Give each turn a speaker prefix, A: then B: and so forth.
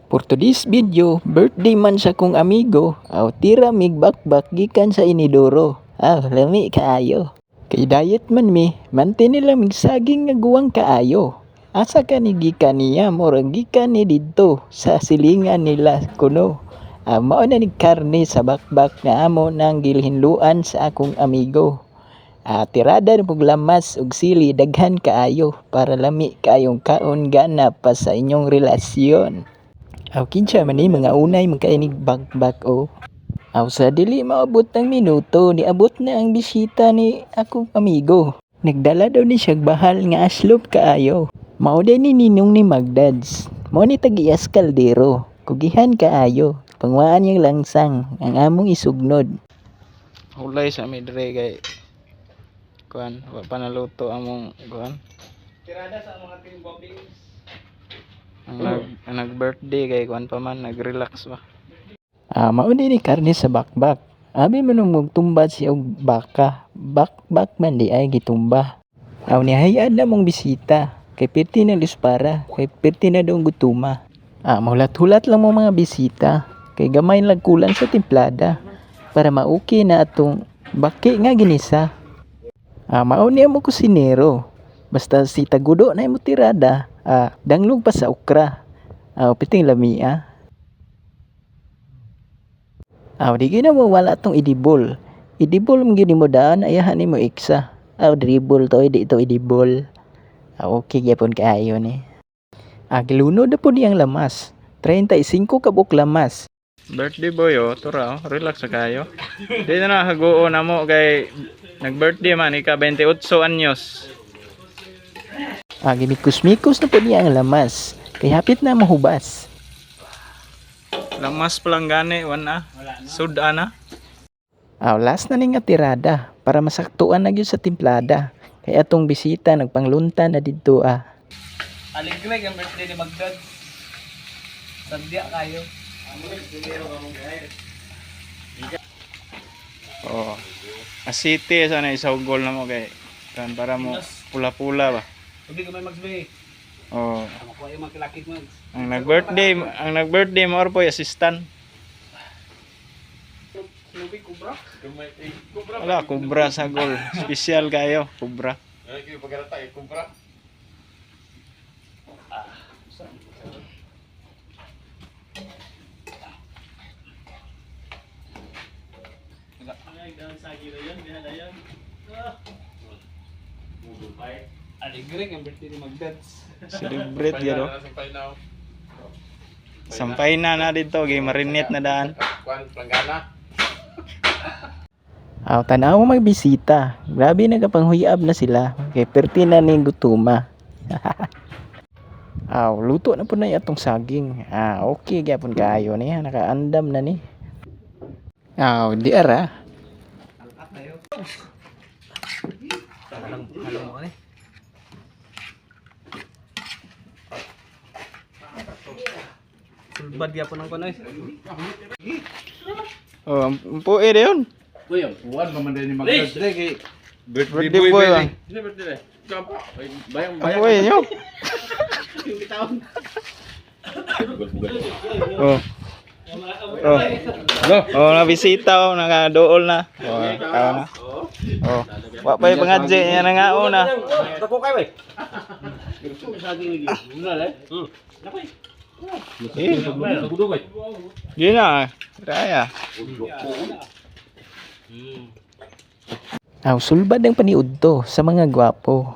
A: For today's video, birthday man sa kong amigo, aw tira mig bakbak gikan sa inidoro. Aw, lami kaayo. Kay diet man mi, manti nila mig saging nga guwang kaayo. Asa ka ni gikan niya, murag gikan ni didto sa silingan nila kuno. Ah, mao na ni karne sa bakbak nga amo nang gihinluan sa akong amigo. Ah, tirada na pug lamas ug sili daghan kaayo para lami kaayong kaon gana pa sa inyong relasyon. Aw kinsa man ni mga unay man kaayo nig bakbak o. Aw sa dili maabot ang minuto, niabot na ang bisita ni akong amigo. Nagdala daw ni siyag bahal nga aslop kaayo. Mao day ni ninong ni Magdads. Mao ni tag-iyas kaldero. Kugihan kaayo. Pangwaan niyang langsang ang among isugnod.
B: Hulay sa mi dire kay kuan wa pa naluto among kuan.
C: Tirada sa mga team bombings.
B: Ang nag birthday kay kuan pa man, nag-relax ba.
A: Ah, mao ni karne sa bakbak. Abi man nung magtumba siya og baka. Bakbak man di ay gitumba. Aw nihayaan na mong bisita. Kay pirti na luspara, kay pirti na daw gutuma. Ah, mahulat-hulat lang mo mga bisita. Kay gamay lang kulang sa timplada. Para mauki na atong baki nga ginisa. Ah, mao ni mo kusinero. Basta si Tagudo na imo tirada. Ah, danglog pa sa okra. Ah, piting lamia. Aw, di gyud na mo wala tong idibol. Idibol man gyud nimo daan, ayahan nimo iksa. Aw, dribble to, di to idibol. Ah, okay gyapon kaayo ni. Ah, gilunod na po niyang lamas. 35 ka buok lamas.
B: Birthday boy oh, tura oh, relax sa kayo. Di na nakaguo na mo kay nag-birthday man ika 28 anyos.
A: Ah, gimikos-mikos na po niya ang lamas. Kay hapit na mahubas.
B: Lamas pa lang gani wan na. Suda na.
A: Aw, last na ni nga tirada para masaktuan na gyud sa timplada. Kay atong bisita nagpanglunta na didto ah.
C: Aligre ang birthday ni Magdad. Sadya kayo.
B: Oh. Asite sana isawgol na mo kay kan para mo pula-pula ba.
C: Sabi ko may Magsbay.
B: Oh.
C: Makuha yung mga kilakit Mags.
B: Ang nag-birthday mo or po assistant.
C: Snubi, kubra.
B: Wala, kubra sa gol. Special kayo, kubra.
C: Aligre ang birthday ni Magdads.
B: Celebrate garo. Sampay na na dito, gay marinate na daan.
A: Aw, tanaw magbisita. Grabe nagapanghuyab na sila. Kay perti na ning gutuma. Aw, luto na po na atong saging. Ah, okay gyapon kaayo niya. Nakaandam na ni. Aw, di ara.
C: Alam mo ni. Sulbad gyapon ang panoy.
B: Oh, ang pue de yun.
D: Uy, ang puwan pa man din ni Magdad. Kay
B: Birthday boy ba?
D: Sino birthday day? Bayang
B: Ang pue nyo. Oh. Oh. Oh, nabisita oh, nakadool na. Oh, tao na. Oh. Wa pa'y pangadje niya na nga una.
C: Dako kay bay.
B: Eh, di na. Raya.
A: Aw, sulbad ang paniudto sa mga gwapo.